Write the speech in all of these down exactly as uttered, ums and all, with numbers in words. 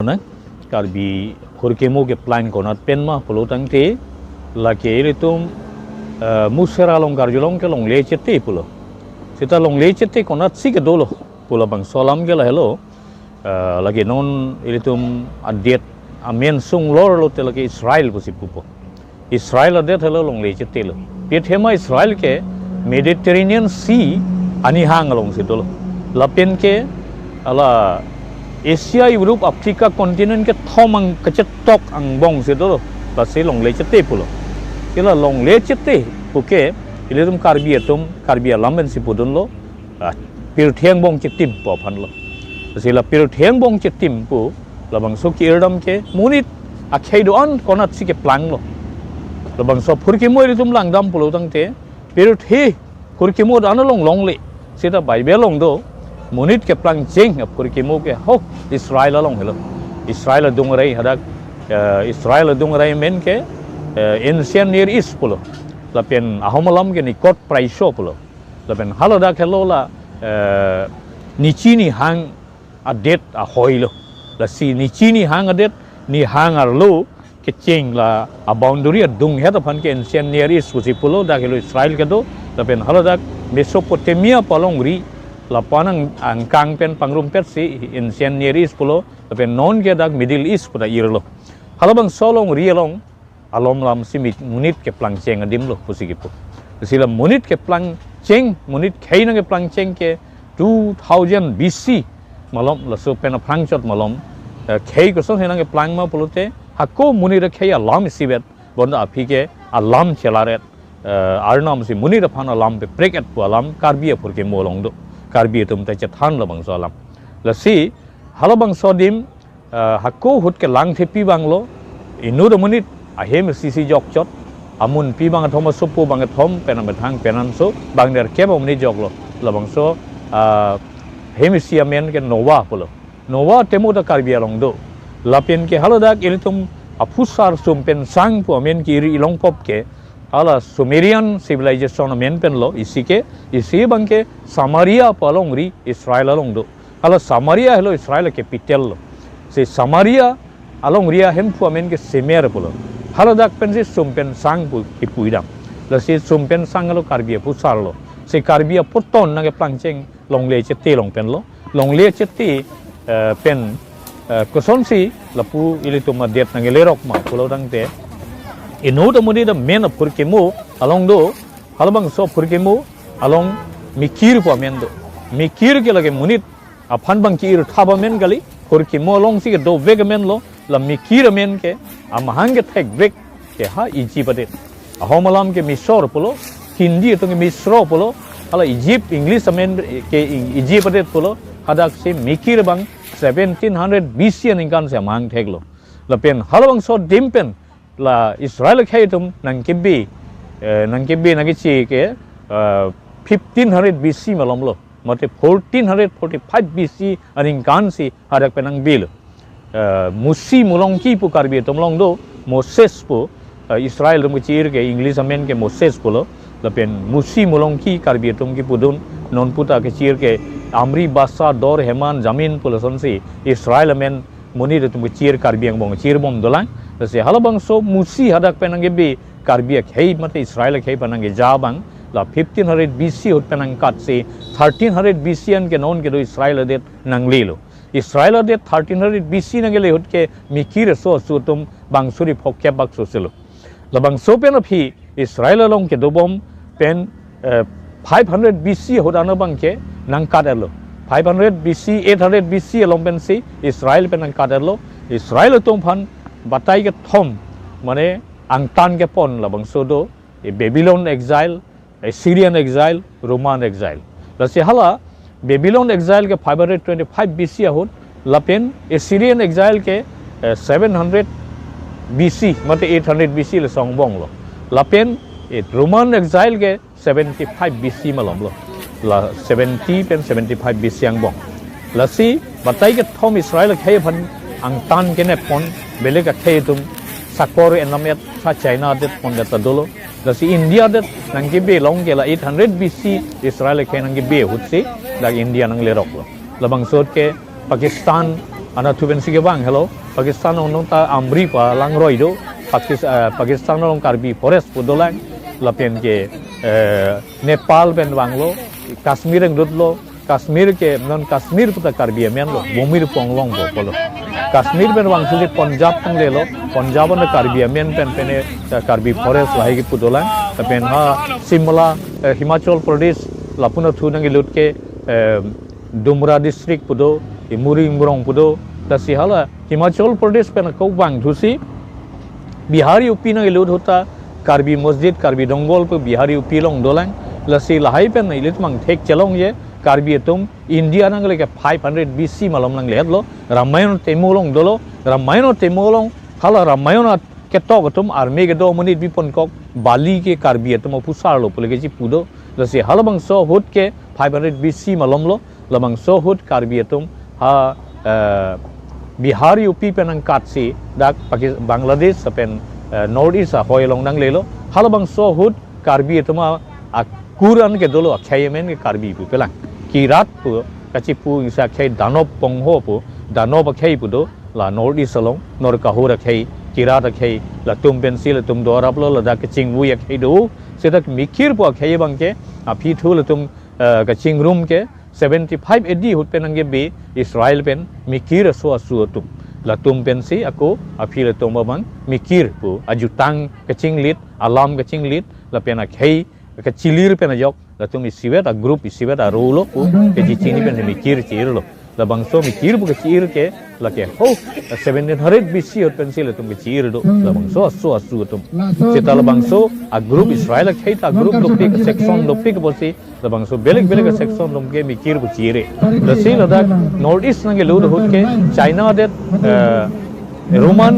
Na, Karbi phurkimo keplang konat pen ma pulo tangte, lake ilitum, eh, Musera along karjulong ke longle chete pulo. Seta longle chete konatsi kedolo pu labangso alam ke lahelo, eh, lake non ilitum adet amen sunglor lote lake Israel pusi pupo. Israel adet helo longle chete lo. Pi athema Israel ke Mediterranean Sea anihang alongsi dolo. Lapen ke hala Asia, Europe, Africa continent kethom ang kachetok angbongsi dolo. Lasi longle chete pulo. Hala longle chete puke ilitum Karbi atum, Karbi alam pensi pudunlo. Ah, pirthe angbong chetim pu aphan lo. Lasi la pirthe angbong chetim pu labangso ke-irdam ke monit akhei do-an konatsi keplanglo. Labangso phurkimo ilitum langdam pulo tangte, pirthe phurkimo do-an along longle. Seta Bible along do, monit keplangcheng aphurkimo ke ho Israel along helo. Israel adung arei hadak, eh, Israel adung arei amen ke, eh, Ancient Near East pulo. Lapen ahom alam ke Nikot Praisho pulo. Lapen haladak helo la, eh, nichi nihang adet ahoi lo. Lasi nichi nihang adet, nihang arlo kecheng la a-boundary adunghet aphan ke Ancient Near East pusi pulo, dak helo Israel kedo. Lapen haladak Mesopotamia pu alongri, lapu-an ang-, angkang pen pangrumpetsi Ancient Near East pulo. Lapen non ke dak Middle East puta irlo. Halabangso alongri along alom lam si mi-, monit keplangcheng adim lo pusi kipu. Lasi la monit keplangcheng, monit khei nangkeplangcheng ke two thousand B C malom, laso pen aphrangchot malom. Eh, khei kosonsi nangkeplang ma pulote, hako monit akhei alam isivet, bonta aphi ke alam chelaret, eh, arnam si monit aphan alam peprek-et pu alam Karbi aphurkimo along do. Karbi atum ta chethan labangso alam. Lasi halabangso adim, eh, hako ahut kelang thepi abang lo, inut amonit ahem isi si jokchot, amunpi bangkethom, asopo bangkethom, pen amethang penanso bangnerkep amonit joklo. Labangso, ah, hem isi amen ke Noah pulo. Noah atemo ta Karbi along do. Lapen ke haladak ilitum aphusar Sumpensang pu amen ke-ir ilongpop ke, hala Sumerian civilization amen pen lo, isi ke, isi abang ke Samaria pu alongri Israel along do. Hala Samaria helo Israel capital lo. Si Samaria alongri ahemphu amen ke Sumer pulo. Haladak pensi Sumpensang pu kipu idam. Lasi Sumpensang helo Karbi aphusar lo. Si Karbi apoton nangkeplangcheng longle chete along pen lo. Longle chete, eh, pen, eh, kosonsi lapu ilitum adet nangkelerok ma pulo tangte, inut amonit amen aphurkimo along do. Halabangso aphurkimo along mikir pu amen do. Mikir ke lake monit aphan abang ke-ir thap amen kali, phurkimo alongsi kedovek amen lo. La mikir amen ke amahang kethekvek ke ha Egypt adet. Ahom alam ke Misor pulo, Hindi atum ke Misro pulo, hala Egypt, English amen ke Egypt adet pulo. Hadak si mikir abang seventeen hundred B C aningkan si amahang theklo. Lapen halabangso adim pen la Israel akhei atum nangkebe, eh, nangkebe nangkeche ke, eh, fifteen hundred B C malom lo. Mate fourteen hundred forty-five B C aningkan si hadak pen nangbelo. Eh, Musi Mulongki pu Karbi atum along do, Moses pu, eh, Israel atum keche-ir ke English amen ke Moses pulo. Lapen Musi Mulongki Karbi atum kipudun, non puta keche-ir ke Amri, Basa, Dor, Heman, Jamin pu lasonsi Israel amen monit atum keche-ir Karbi angbong che-irbom dolang. Lasi halabangso Musi hadak pen nangkebe Karbi akhei mate Israel akhei pen nangkeja abang la fifteen hundred B C ahut pen nangkatsi thirteen hundred B C an ke non kedo Israel adet nanglelo. Israel adet thirteen hundred B C nangle ahut ke mikir aso aso atum bang suri phongkep bak soselo. Labangso pen aphi Israel along kedobom pen, eh, five hundred B C ahut an abang ke nangkat-etlo. Five hundred B C, eight hundred B C along pensi Israel pen nangkat-etlo. Israel atum aphan batai kethom, mane angtan kepon labangso do, eh, Babylon exile, Assyrian exile, Roman exile. Lasi hala Babylon exile ke five hundred twenty-five B C ahut, lapen Assyrian exile ke, eh, seven hundred B C, mate eight hundred B C le angbong lo. Lapen, eh, Roman exile ke seventy-five B C malom lo. La seventy pen seventy-five B C angbong. Lasi batai kethom Israel akhei aphan angtan kenep pon, belek akhei atum sakor enam-et, sa China adet pon deta dolo. Lasi India adet nangkebe along ke la eight hundred B C Israel akhei nangkebe ahutsi dak India nangleroklo. Labangso ahut ke Pakistan Anathu pensi kevang helo, Pakistan along ta Amri pu alangroi do, Pakis-, eh, Pakistan along Karbi Forest pu dolang, lapen ke, eh, Nepal pen vanglo, Kashmir anglut lo, Kashmir ke non Kashmir puta Karbi amen lo, Bumir pu anglong po pulo. Kashmir pen vangthusi Punjab nanglelo, Punjab an Karbi amen pen pene, eh, Karbi Forest lahai ke pu dolang, lapen ha Shimla, eh, Himachal Pradesh, lapu Nathu nangkelut ke, eh, Dumra district pu do, Imuri Imrong pu do, lasi hala Himachal Pradesh pen ako vangthusi Bihar U P nangkelut ahut ta Karbi Masjid, Karbi Dongbol pu Bihar U P along dolang, lasi lahai pen ilitum angthek chelongji, Karbi atum India nangle ke five hundred B C malom nanglehetlo, Ramayana Temu along dolo, Ramayana Temu along, hala Ramayana ketok atum army kedo amonit biponkok, Bali ke Karbi atum aphusar lo pule kechipu do, lasi halabangso ahut ke five hundred B C malom lo, labangso ahut Karbi atum ha, eh, Bihar U P pen angkatsi dak Pakis-, Bangladesh pen, eh, North East ahoi along nanglelo, halabangso ahut Karbi atum a, akur an kedolo, akhei amen ke Karbi pu pelang. Kirat pu kachipu ingsa akhei Danop pongho pu, Danop akhei pu do, la North East along, Norkahur akhei, Kirat akhei, latum pensi latum dorap lo, ladak kachingvui akhei do, seta Mikir pu akhei abang ke, aphi thu latum, eh, kachingrum ke, seventy five A D ahut pen nangkebe Israel pen Mikir aso asu atum. Latum pensi ako aphi latum abang Mikir pu ajutang kachinglit, alam kachinglit, lapen akhei kachilir pen ajok, latum isivet a group, isivet a rule pu kachechini pen Mikir chi-irlo. Labangso Mikir pu kachi-ir ke, lake ho, seventeen hundred B C ahut pensi latum kachi-ir do, labangso aso asu atum. Seta labangso a group Israel akhei ta group dopik, section dopik apotsi, labangso belek belek section atum ke Mikir pu chi-ire. Lasi ladak North East nangkelut ahut ke China adet, eh, Roman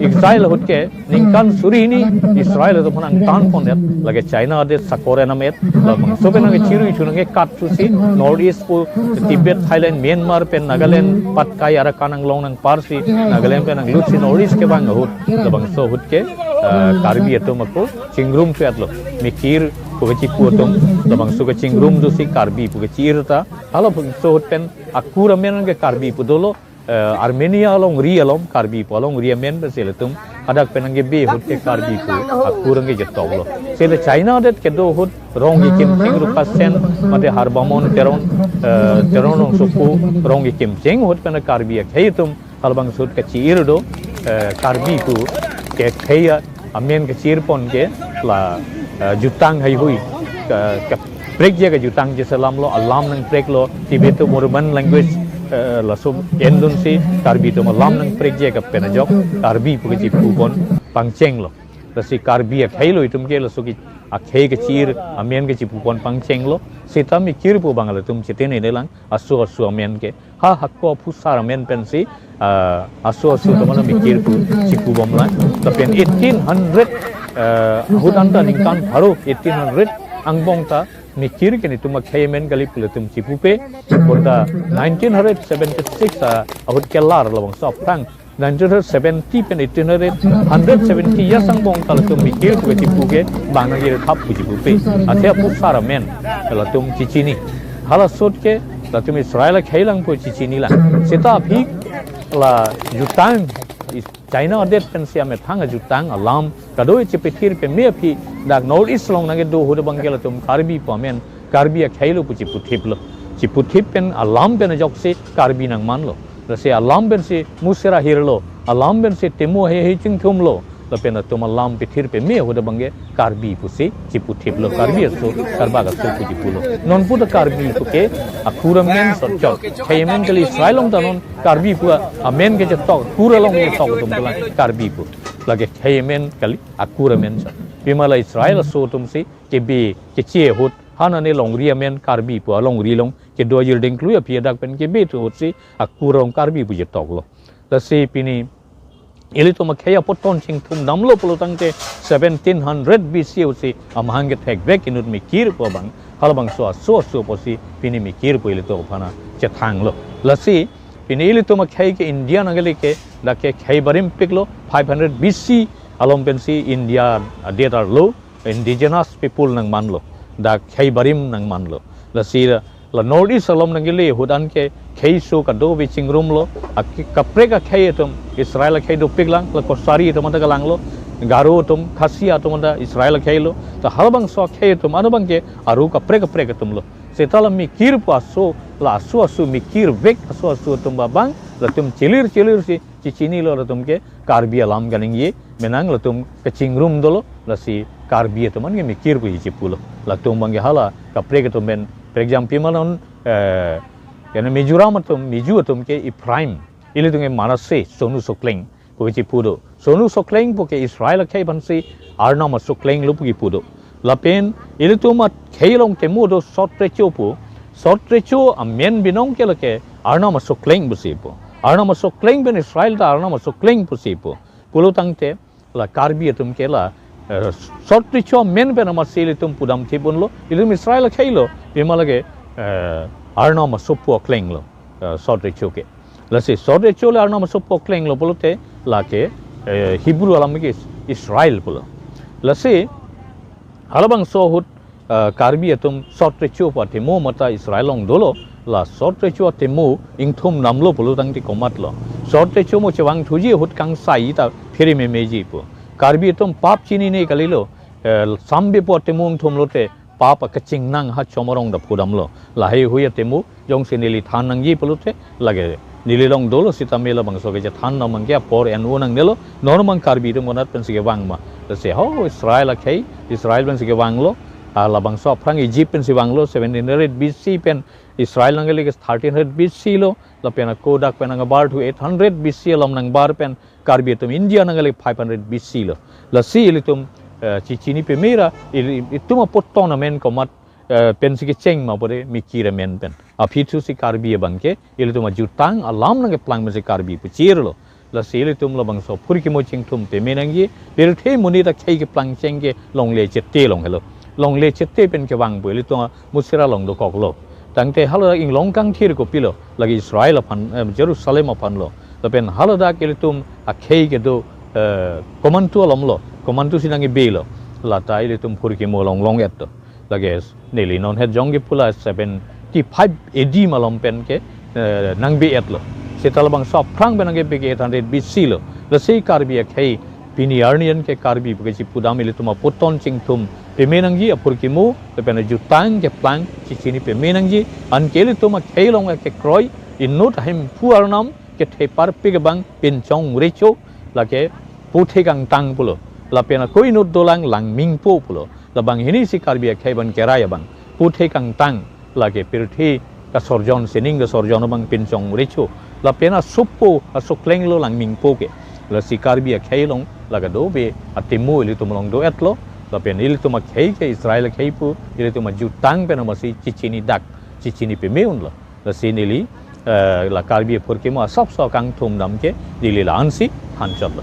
exile ahut ke ningkan suri hini Israel atum aphan angtan pondet, lake China adet sakor enam et, labangso pen nangkechirui thu nangkekathusi North East pu Tibet, Thailand, Myanmar pen Nagaland, Patkai, Arakan anglong nangparsi, Nagaland pen nanglutsi North East kevang ahut, labangso ahut ke, eh, Karbi atum ako chingrum piat lo. Mikir pu kachipu atum, labangso kachingrum dosi Karbi pu kachi-ir ta, halabangso ahut pen akur amen ke Karbi pu dolo, eh, Armenia alongri alom Karbi pu alongri amen pensi latum, hadak pen nangkebe ahut ke Karbi pu akur nangkejetok lo. Seta China adet kedo ahut Rongki Kimcheng, Rupa Sen, mate Harbamon Teron, eh, Teron Rongsopu, Rongki Kimcheng ahut pen Karbi akhei atum halabangso ahut kachi-ir do, eh, Karbi pu ke akhei amen kachi-ir pon ke la, eh, jutang haihui, ka, kaprekji kajutang je selam lo, alam nangprek lo, Tibeto-Burman language, eh, laso endunsi Karbi atum alam nangprekji ke pen ajok Karbi pu kachipu pon pangcheng lo. Lasi Karbi akhei lo itum ke, laso ke akhei kachi-ir amen kachipu pon pangcheng lo. Seta Mikir pu abang latum cheten-e-de lang, aso asu amen ke. Ha hako aphusar amen pensi, ah, aso asu atum an Mikir pu chipu bomlang. Lapen eighteen hundred, eh, ahut anta ningkan pharo eighteen hundred angbong ta Mikir ke netum akhei amen kali pu latum chipupe. Bonta nineteen hundred seventy-six, ah, ahut kelar labangso aphrang nineteen hundred seventy pen eighteen hundred, hundred seventy years angbong ta latum Mikir pu kachipu ke bang nangkirthap pu chipupe. Athe aphusar amen latum chechini. Halaso ahut ke latum Israel akhei lang pu chechini lang. Seta aphi la jutang, China adet pensi amethang ajutang alam kadoi chepethir peme aphi dak North East along nangkedo ahut abang ke latum Karbi pu amen, Karbi akhei lo pu chiputhip lo. Chiputhip pen alam pen ajoksi Karbi nangman lo. Lasi alam pensi Musera hirlo, alam pensi Temu hei hei chingthum lo. Lapen atum alam pethir peme ahut abang ke Karbi pusi chiputhip lo, Karbi aso, Karbak aso pu chipu lo. Non pu ta Karbi pu ke akur amen sotchot. Akhei amen kali, Israel along ta non Karbi pu amen kejetok, akur along kejetok atum ta lang Karbi pu. Lake akhei amen kali, akur amen sot. Pima la Israel aso atum si kebe keche ahut, ha nane longri amen Karbi pu alongri along kedo ajir dengklui aphi adak pen kebe thu ahut si akur along Karbi pu jetoklo. Lasi pini ilitum akhei apoton chingthum damlo pulo tangte seventeen hundred B C ahut si amahang kethekvek inut Mikir pu abang, halabangso aso asu apotsi pini Mikir pu ilitum aphan chethanglo. Lasi pini ilitum akhei ke India nangkele ke dak ke khei barim piklo, five hundred B C along pensi India adet arlo indigenous people nangmanlo, dak khei barim nangmanlo. Lasi la North East along nangkele ahut an ke khei so kadokave chingrumlo, ake-, kaprek akhei atum Israel akhei dopiklang, la Kosari atum anta kalanglo, Garo atum, Khasi atum anta Israel akhei lo, ta halabangso akhei atum ano abangke aru kaprek kaprek atum lo. Seta la mikir pu aso, la aso aso mikirvek aso aso atum abang, latum chilir chilir si chichinilo latum ke Karbi alam kaningje, menang latum kachingrum dolo, lasi Karbi atum an ke mikir pu chipulo. Latum abangke hala kaprek atum pen, for example, manon, eh, kena Mizoram atum, Mizo atum ke Ephraim, ilitum ke Manasseh, Sonu Sokleng pu chipu do. Sonu Sokleng pu ke Israel akhei aphansi Arnam asokleng lo pu chipu do. Lapen ilitum akhei along temo do Sot Recho pu. Sot Recho amen binong ke lake Arnam asokleng pusi pu. Arnam asokleng pen Israel ta Arnam asokleng pusi pu. Pulo tangte la Karbi atum ke la, eh, Sot Recho amen pen amatsi ilitum pudam thip unlo, ilitum Israel akhei lo, pima lake, eh, Arnam asopo akleng lo, eh, Sot Recho ke. Lasi Sot Recho le Arnam asopo akleng lo pulote lake, eh, Hebrew alam ke Israel pulo. Lasi halabangso ahut, eh, Karbi atum Sot Recho pu atemo mata Israel along dolo, la Sot Recho atemo ingthum namlo pulo tangte komatlo. Sot Recho mo chevang thuji ahut kangsai ta phiri memeji pu. Karbi atum pap chinine kalilo, eh, Sambe pu atemo ingthum lote pap akachingnang ha chomorong ta phudamlo. Lahei hui atemo jongsi neli than nangji pulote lake neli along dolo sitame labangso kechethan abangke apor en-o nangnelo, non abang Karbi atum konat pensi kevang ma. Lasi ho Israel akhei, Israel pensi kevanglo, ah, labangso aphrang Egypt pensi vanglo, seventeen hundred B C pen Israel nangkele ke thirteen hundred B C lo, lapen ako dak pen nangbar thu eight hundred B C alom nangbar pen Karbi atum India nangkele five hundred B C lo. Lasi ilitum, eh, chichini pemera, il-, itum apoton amen komat, eh, pensi kecheng ma pore mikir amen pen. Aphi thusi Karbi abangke, ilitum ajutang alam nangkeplang pensi Karbi puchirlo. Lasi ilitum labangso phurkimo chingthum peme nangji, pirthe monit akhei keplang cheng ke longle chete long helo. Longle chete pen kevang pu ilitum Musira along dokoklo. Tangte haladak inglong kangthir kopilo, lake Israel aphan, eh, Jerusalem aphanlo. Lapen haladak ilitum akhei kedo, eh, komantu alomlo, komantu si nangkebelo. Lata ilitum phurkimo longlong et to. Lake neli non het jong kepu la seventy-five A D malom pen ke, eh, nangbe etlo. Seta labangso aphrang pen nangkepe ke eight hundred B C lo. Lasi Karbi akhei pini arni an ke Karbi pu kechipudam ilitum apoton chingthum peme nangji aphurkimo, lapen ajutang keplang chichini peme nangji, anke ilitum akhei along kekroi, inut ahem phu Arnam, kethepar pik abang Pinchong Recho, lake puthe kangtang pulo. Lapen ako inut dolang Langmingpo pulo. Labang hini si Karbi akhei abang kerai abang. Puthe kangtang lake pirthe kasorjon sining kasorjon abang Pinchong Recho. Lapen asopo asokleng lo Langmingpo ke. Lasi Karbi akhei along la kadokave atemo ilitum along do etlo. Lapen ilitum akhei ke Israel akhei pu, ilitum ajutang pen amatsi chichini dak, chichini peme unlo. Lasi neli, eh, la Karbi aphurkimo asapso kangthum dam ke neli la-ansi thanchotlo.